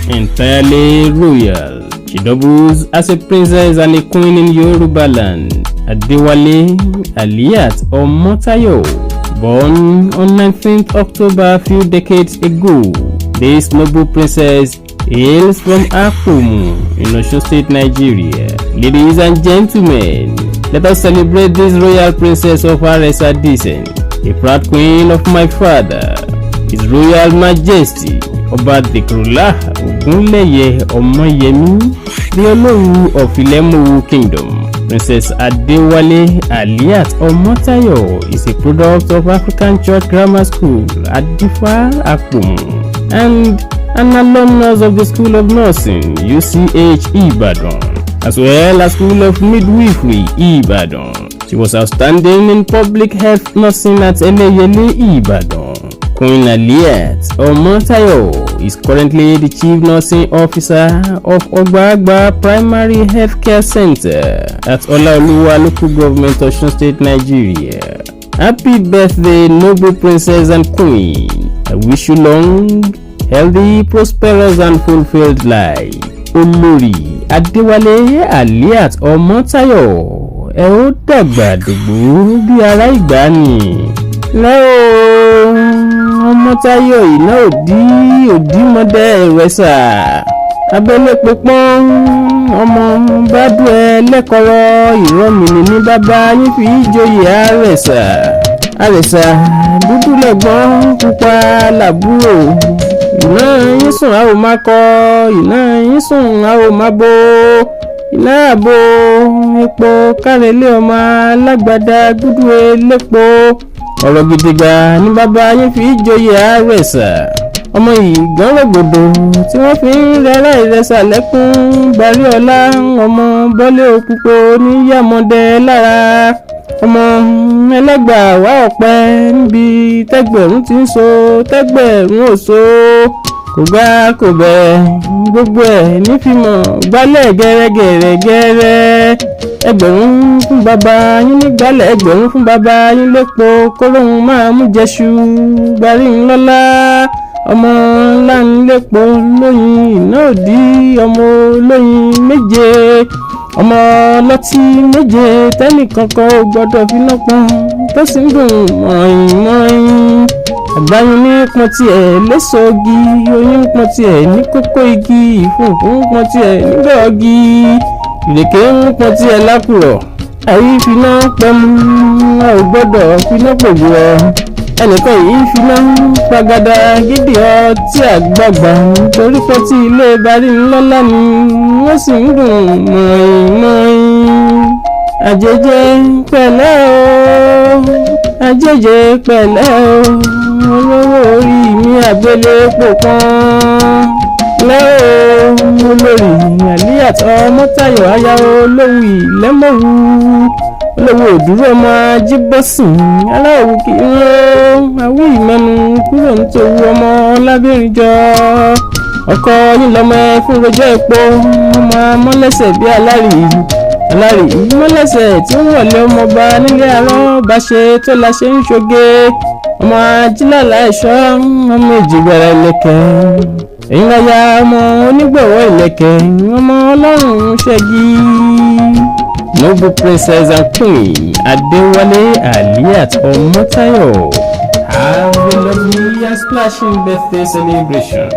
Entirely royal. She doubles as a princess and a queen in Yoruba land. Adewale Aliat Omotayo, born on 19th October a few decades ago. This noble princess hails from Apomu in Osun State, Nigeria. Ladies and gentlemen, let us celebrate this royal princess of Aresa descent, a proud queen of my father, His Royal Majesty Ọba Dhikrullah Ogunleye Ọmọyẹmí, the Olowu of Ilemowu Kingdom. Princess Adewale Aliat Omotayo is a product of African Church Grammar School, Adifa Apomu, and an alumnus of the School of Nursing, UCH Ibadan, as well as School of Midwifery, Ibadan. She was outstanding in public health nursing at Eleyele, Ibadan. Queen Aliat Omotayo is currently the Chief Nursing Officer of Ogbagba Primary Healthcare Center at Olaoluwa Local Government, Osun State, Nigeria. Happy birthday, noble princess and queen. I wish you long, healthy, prosperous and fulfilled life. Olórí Adéwálé Aliat Ọmọ́táyọ̀, ẹ ó dàgbà dògbò bí ará ìgbàanì. Lẹ́ o, Ọmọ́táyọ̀, iná òdí òdìmọ́dé ìrẹsà abẹ́lé pípọ́n ọmọ bádùn ẹ lẹ́kọ̀ọ́rọ́ ìrọ́mìnì ní bàbá yín fi joyè àrẹ̀sà. Àrẹ̀sà dúdú lẹ́gbọ́n, pupa làbúrò. Iná yín sùn, a ò máa kọ. Iná yín sùn, a ò máa bo iná àbò epo kárẹ̀lé ọmọ alágbádá gúdú elépo. Ọ̀rọ̀ gidigba ní bàbá yín fi joyè àrẹ̀sà. Ọmọ ìgànrògbòdò tí wọ́n fi ń rẹ́rẹ́ ìrẹsà lẹ́kún gbarí ọlá, ọmọ bọ́lé òpùpọ̀ níyàmọ́dé lára, ọmọ ẹlẹ́gbàá wá ọ̀pẹ níbi tẹ́gbẹ̀rún ti ń so tẹ́gbẹ̀rún ò so, kò gbá kò bẹ̀, gbogbo ẹ̀ nífìmọ̀ gbálẹ̀ gẹ́rẹ́gẹ́rẹ́gẹ́rẹ́. Ẹgbẹ̀rún fún bàbá yín nígbàlẹ̀, ẹgbẹ̀rún fún bàbá yín lépo kóróhùn máa mú jẹ́ṣu gbarí ńlọ́lá, ọmọ ńlá ńlẹ́pọ̀ lóyin iná òdì, ọmọ olóyin méje, ọmọ ọlọ́tí méje tẹ́nìkankan ò gbọ́dọ̀ finá pọ́n tó sì ń dùn mọ̀ọ́yìn mọ̀ọ́yìn. Àgbáyún ní pọ́n tiẹ̀ léṣogi, oyún pọ́n tiẹ̀ ní kókó igi, ìfúnfún pọ́n tiẹ̀ nígbà ọ̀gì, ìrèké ń pọ́n tiẹ̀ lákùrọ̀. Àyè finá pẹ́mú, a ò gbọ́dọ̀ finá pògbò ọ. Ẹnìkan yìí finá pagada gidi ọtí àgbààgbà torí pé tí ilé barí ńlọ́lá ni wọ́n sì ń dùn mọ̀ọ́yìn mọ̀ọ́yìn. Àjẹjẹ pẹ̀lẹ́ o, àjẹjẹ pẹ̀lẹ́ o, olówó orí mi àgbélé pò pọ́n lẹ́ o. Olórí Àlíyàt Ọmọ́táyọ̀, aya Olówù Ìlẹ́mọ̀wù, olówó òdúró, ọmọ ajíbọ́sìn aláwọ̀ kì í rán àwí ìmẹ́nu kúrò nítòwú, ọmọ lábẹ́rìnjọ ọkọ yín lọmọ ẹ fún rojọ́ epo, ọmọ amọ́lẹ́sẹ̀ bíi alárì alárì mọ́lẹ́sẹ̀ tí ń wọlé ọmọọba nílé arọ́ bá ṣe tó la ṣe ń ṣoge, ọmọ ajílàlà ẹ̀ṣọ́, ọmọ èjìgbàrà ìlẹ̀kẹ̀ èyí láyà, ọmọ onígbọ̀wọ́ ìlẹ̀kẹ̀, ọmọ ọlọ́run ṣẹ́gi. Noble Princess and Queen Adewale Aliat Omotayo, have a lovely and splashing birthday celebration.